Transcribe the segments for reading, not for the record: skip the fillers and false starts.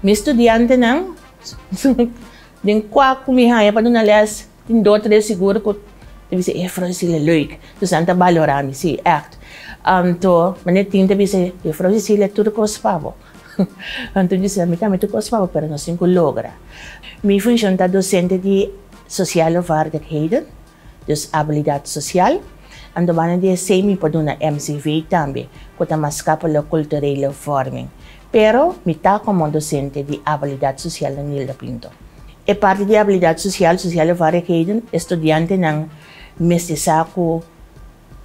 Mi studiantenan, den kua ku mi haña pa duna lès, tin dos tres sigur ku ta bisa, "Juffrouw Cecilia, leuk." Dus nan ta balorá mi, sí, ègt. Anto, manera tin ta bisa, "Juffrouw Cecilia, tur kos pa bo." Anto mi bisa, "Mi tambe tur kos pa bo, pero nos tin ku logra." Mi funshon ta dosente di sociale vaardigheden, dus abilidat sosial. Anto banda di esei mi por duna MCV tambe, ku ta maatschappelijk culturele vorming. Pero mi ta komo dosente di abilidat sosial na Nilda Pinto. E parti di abilidat sosial, sociale vaardigheden, e studiantenan mester sa ku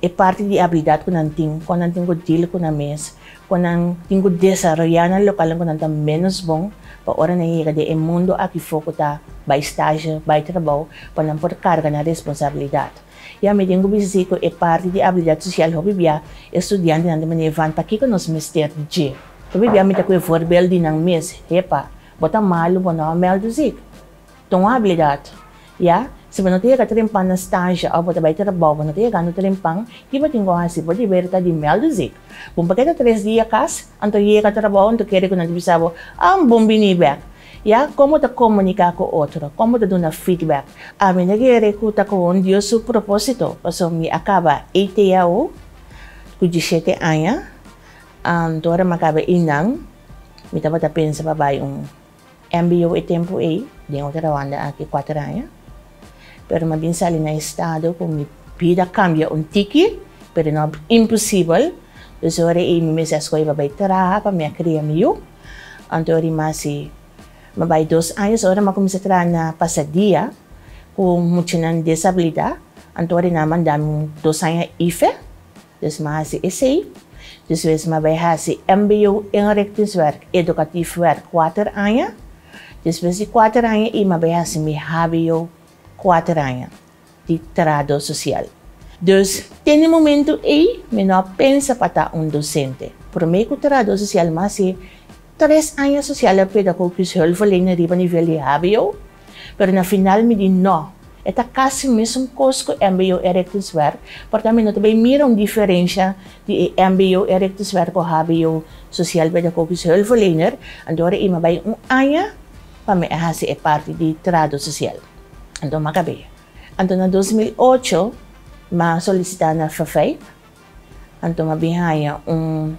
e parti di abilidat ku nan tin, kon nan tin ku deal ku nan mes, kon nan tin ku desaroyá nan lokalnan ku nan ta ménos bon, pa ora nan yega den e mundu aki for ku ta bai stage, bai trabou, pa nan por karga nan responsabilidat. Ya mi tin ku bisa si ku e parti di abilidat sosial hopi bia e studiantenan ta manera van pakiko nos mester dje. Hopi bia mi ta ku e voorbeeld di nan mes, Hepa, bo ta malu, bo no a mèldu zik. Ta un abilidat. Ya, si bo no ta yega trempan na stage òf bo ta bai trabou, bo no ta yegando trempan, ki bo tin ku hasi? Bo deber ta di mèldu zik. Bo por keda 3 dia kas, anto yega trabou, anto kere ku nan ta bisa bo, "Ah, bon bini bèk." Ya, kon bo ta komuniká ku otro, kon bo ta duna feedback. Ami ta kere ku ta kon Dios su propósito, pasobra mi a kaba ETAO ku 17 aña, anto ora mi a kaba einan, mi tabata pensa pa bai un MBO e tempu ei, den otro banda aki 4 aña. Pero mi a bin sali na estado ku mi bida a kambia un tiki, pero no imposibel. Dus ora ei mi mester a skohe pa bai traha pa mi a kria mi yu. Anto ora mi hasi, mi bai 2 aña, ora mi a kuminsá traha na Pasadia ku muchanan desabilidat. Anto ora nan a manda mi 2 aña IFE, dus mi a hasi esei. Despues mi a bai hasi MBO inrichtingswerk, educatief werk 4 aña. Despues di 4 aña ei mi a bai hasi mi HBO 4 aña di trahadó sosial. Dus te e momento ei mi no a pensa pa ta un dosente. Promé ku trahadó sosial mi a hasi 3 aña sociale pedagogisch hulpverlener riba nivel di HBO. Pero na final mi di no. E ta kasi mesun kos ku MBO inrichtingswerk, pasobra mi no ta mira un diferensia di MBO inrichtingswerk ku HBO sociaal pedagogisch hulpverlener. Anto ora mi a bai un aña pa mi hasi e parti di trahadó sosial. Anto mi a kaba. Anto na 2008 mi a solisitá na FFI. Anto mi a bin haña un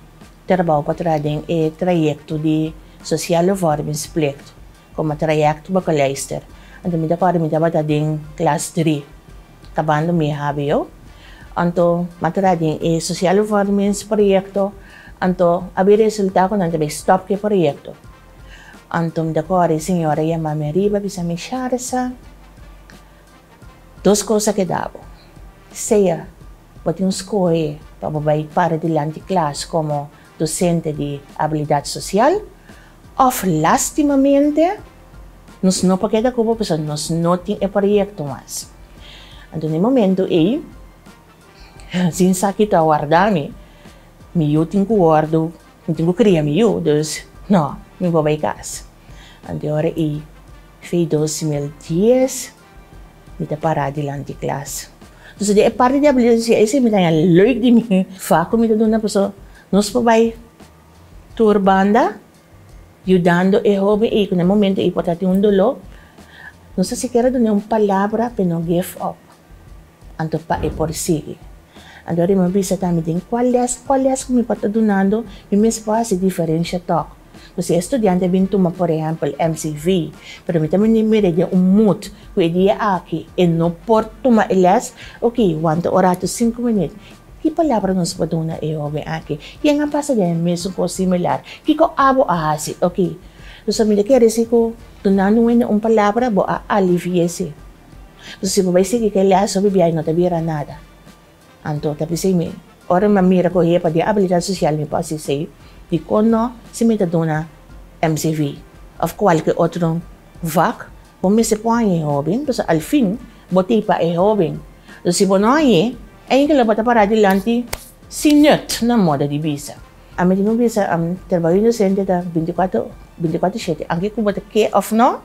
trabou pa traha den e trayekto di sociale vormingsplicht komo trajectbegeleidster. Anto mi ta kòrda mi tabata den klas 3, kabando mi HBO. Anto mi a traha den e sociale vormingsprojecto. Anto a bin resultá ku nan ta bai stòp ku e proyekto. Anto mi ta kòrda e señora yama mi ariba bisa mi, "Sharisa, dos kos a keda bo. Sea bo tin skohe pa bo bai para dilanti klas komo dosente di abilidat sosial, òf lastimamente nos no por keda ku bo pasobra nos no tin e proyekto mas." Anto na e momento ei, sin sa ki ta warda mi, mi yu tin ku wòrdu, mi tin ku kria mi yu, dus no, mi por bai kas. Anto ora ei, fe 2010, mi ta pará dilanti klas. Dus e parti di abilidat sosial esei mi ta haña leuk di mi vak ku mi ta duna pasobra nos por bai tur banda yudando e hóben ei ku na e momento ei por ta tin un doló, nos ta sikiera duna un palabra pa e no give up, anto pa e por sigui. Anto ora mi a bisa tambe den kua lès ku mi por ta dunando mi mes por hasi diferensha tòg. Si e studiante a bin tuma por ehèmpel MCV, pero mi ta mira den un mood ku e dia aki e no por tuma e lès, ok, wanta un ratu, 5 minüt. Ki palabra nos por duna e hóben aki? Ken a pasa den e mesun kos similar? Kiko abo a hasi? Ok. Dus mi ta kere si ku dunando un palabra bo a alivi'é. Dus si bo bai sigui ku e lès, hopi biaha no ta bira nada. Anto ta p'esei mi, ora mi a mira ku hepa den abilidat sosial mi por hasi esei, dikon no si mi ta duna MCV òf kualke otro vak, bo mester por haña e hóben, pasobra al fin bo tin pa e hóben. Dus si bo no hañ'é, eigenlijk bo ta pará dilanti sin nut na moda di bisa. Ami tin ku bisa, trabou di dosente ta 24, 24/7, aunke ku bo ta ke òf no.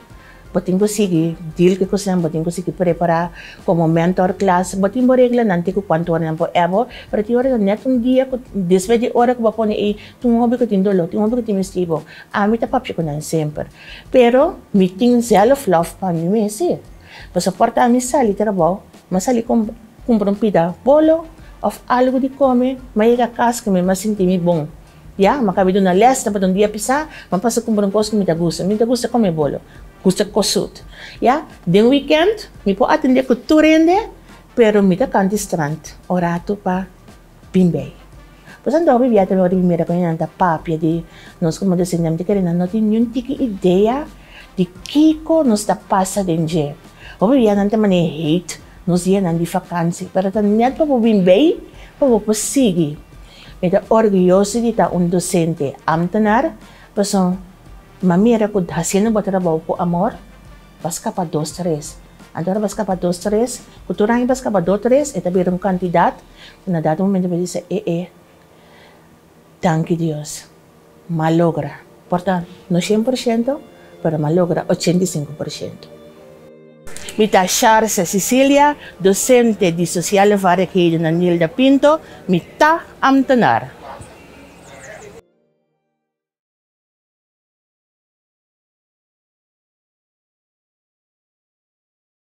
Bo tin ku sigui deal ku e kosnan, bo tin ku sigui prepará komo mentor klas, bo tin bo reglanan te ku kuantu ora nan por ebo, pero tin ora ta nèt un dia ku despues di ora ku bo a pone ei, tin un hopi ku tin doló, tin un hopi ku tin mester bo. Ami ta papia ku nan semper. Pero mi tin zelf love pa mi mes sí. Pasobra por ta ami sali trabou, mi a sali kumpra un pida bolo òf algu di kome, mi a yega kas ku mi a sinti mi bon. Ya, mi a kabi duna lès, tabata un dia pisá, mi a pasa kumpra un kos ku mi ta gusta. Mi ta gusta kome bolo, gusta kosut. Ya, den wikènt mi por atendé ku tur hende, pero mi ta kanta e strand un ratu pa bin bei. Pues anto hopi bia tambe ora mi mira ku nan ta papia di nos komo docente, mi ta kere nan no tin niun tiki idea di kiko nos ta pasa den dje. Hopi bia nan ta manera hate nos dianan di fakansi, pero ta nèt pa bo bin bei pa bo por sigui. Mi ta orguyoso di ta un docente ambtenaar, pasobra mi a mira cu haciendo bo trabou cu amor, bo a scapa dos tres. Anto ora bo a scapa dos tres, cu tur aña bo a scapa dos tres, e ta bira un cantidad cu na dado momento bo bisa, e e, danki Dios, mi a logra. Por ta no 100%, pero mi a logra 85%. Mi ta Sharsa Cecilia, docente di Sociale Vaardigheden na Nilda Pinto, mi ta ambtenaar.